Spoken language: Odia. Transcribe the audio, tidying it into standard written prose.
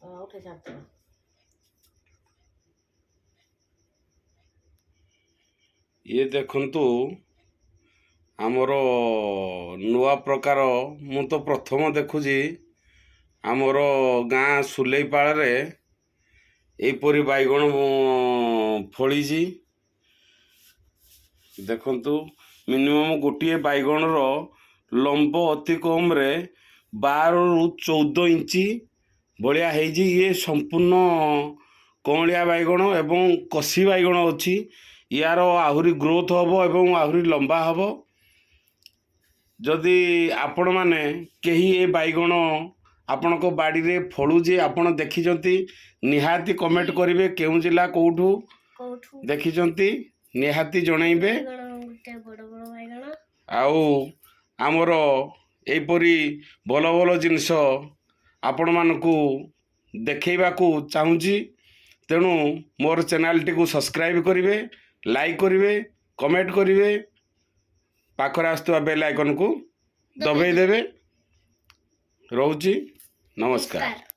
ଉଠେଇ ସାରିଦେବା। ଇଏ ଦେଖନ୍ତୁ, ଆମର ନୂଆ ପ୍ରକାର, ମୁଁ ତ ପ୍ରଥମ ଦେଖୁଛି ଆମର ଗାଁ ସୁଲେଇପାଳରେ ଏହିପରି ବାଇଗଣ ଫଳିଛି। ଦେଖନ୍ତୁ, ମିନିମମ୍ ଗୋଟିଏ ବାଇଗଣର ଲମ୍ବ ଅତି କମ୍ରେ 12ରୁ 14 ଇଞ୍ଚ ଭଳିଆ ହେଇଛି। ଇଏ ସମ୍ପୂର୍ଣ୍ଣ କଅଁଳିଆ ବାଇଗଣ ଏବଂ କଷି ବାଇଗଣ ଅଛି। ୟାର ଆହୁରି ଗ୍ରୋଥ୍ ହେବ ଏବଂ ଆହୁରି ଲମ୍ବା ହେବ। ଯଦି ଆପଣମାନେ କେହି ଏ ବାଇଗଣ ଆପଣଙ୍କ ବାଡ଼ିରେ ଫଳୁଛି, ଆପଣ ଦେଖିଛନ୍ତି, ନିହାତି କମେଣ୍ଟ କରିବେ। କେଉଁ ଜିଲ୍ଲା, କେଉଁଠୁ କୋଉଠୁ ଦେଖିଛନ୍ତି, ନିହାତି ଜଣାଇବେ। ବାଇଗଣ ଗୋଟେ ବଡ଼ ବଡ଼ ବାଇଗଣ। ଆଉ ଆମର ଏହିପରି ଭଲ ଭଲ ଜିନିଷ ଆପଣମାନଙ୍କୁ ଦେଖେଇବାକୁ ଚାହୁଁଛି। ତେଣୁ ମୋର ଚ୍ୟାନେଲଟିକୁ ସବସ୍କ୍ରାଇବ୍ କରିବେ, ଲାଇକ୍ କରିବେ, କମେଣ୍ଟ କରିବେ, ପାଖରେ ଆସୁଥିବା ବେଲ୍ ଆଇକନ୍କୁ ଦବାଇ ଦେବେ। ରହୁଛି, ନମସ୍କାର। ନମସ୍କାର।